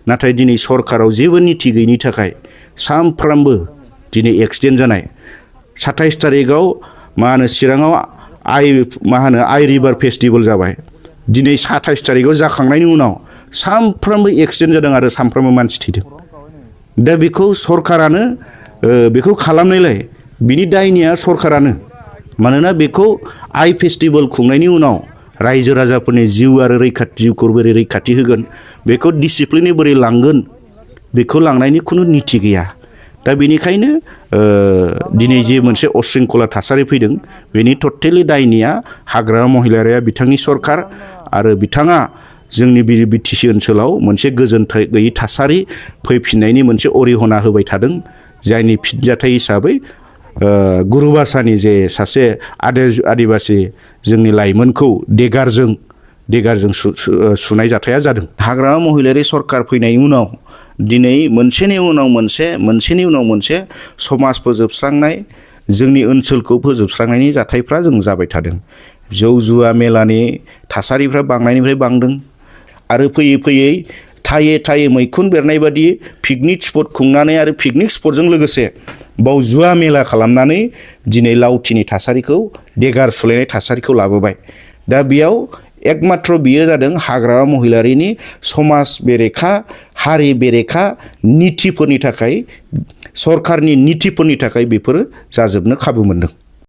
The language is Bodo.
नाथाय दिनै सरकाराव जेबो नीति गैयिनि थाखाय सानफ्रामबो दिनै एक्सिडेन्ट जानाय 27 तारिखआव चिराङाव आइ रिभार फेस्टिभेल जाबाय दिनै 27 तारिखआव जाखांनायनि उनाव सानफ्रामबो एक्सिडेन्ट जादों आरो सानफ्रामबो मानसि थैदों दा बेखौ सरकारानो बेखौ खालामनायलाय बिनि दायनिया सरकारानो मानोना बेखौ आइ फेस्टिभेल खुंनायनि उनाव रायजो राजाफोरनि जिउ आरो जिउखौ बोरै रैखाथि होगोन बेखौ डिसिप्लिनै बोरै लांगोन बेखौ लांनायनि खुनु नीति गैया दा बेनिखायनो दिनै जे मोनसे अशृंखला थासारि फैदों बेनि टटेलि दायनिया हाग्रामा महिलारिया बिथांनि सरकार आरो बिथाङा जोंनि बिटिसि ओनसोलाव मोनसे गोजोन गैयै थासारि फैफिननायनि मोनसे अरिहना होबाय थादों जायनि फिनजाथाय हिसाबै गुरुबासानि जे सासे आदिबासि जोंनि लाइमोनखौ देगारजों सुनाय जाथाया जादों हाग्रामा महिलारि सरकार फैनायनि उनाव दिनै मोनसेनि उनाव मोनसे समाज फोजोबस्रांनाय जोंनि ओनसोलखौ फोजोबस्रांनायनि जाथायफ्रा जों जाबाय थादों जौ जुवा मेलानि थासारिफ्रा बांनायनिफ्राय बांदों आरो फैयै थायै मैखुन बेरनाय बादि पिकनिक स्पट खुंनानै आरो पिकनिक स्पटजों लोगोसे बाव जुवा मेला खालामनानै दिनै लावथिनि थासारिखौ देगार सुलायनाय थासारिखौ लाबोबाय दा बेयाव एकमात्र बियो जादों हाग्रामा महिलारिनि समाज बेरेखा हारि बेरेखा नीतिफोरनि थाखाय सरकारनि नीतिफोरनि थाखाय बेफोरो जाजोबनो खाबु मोनदों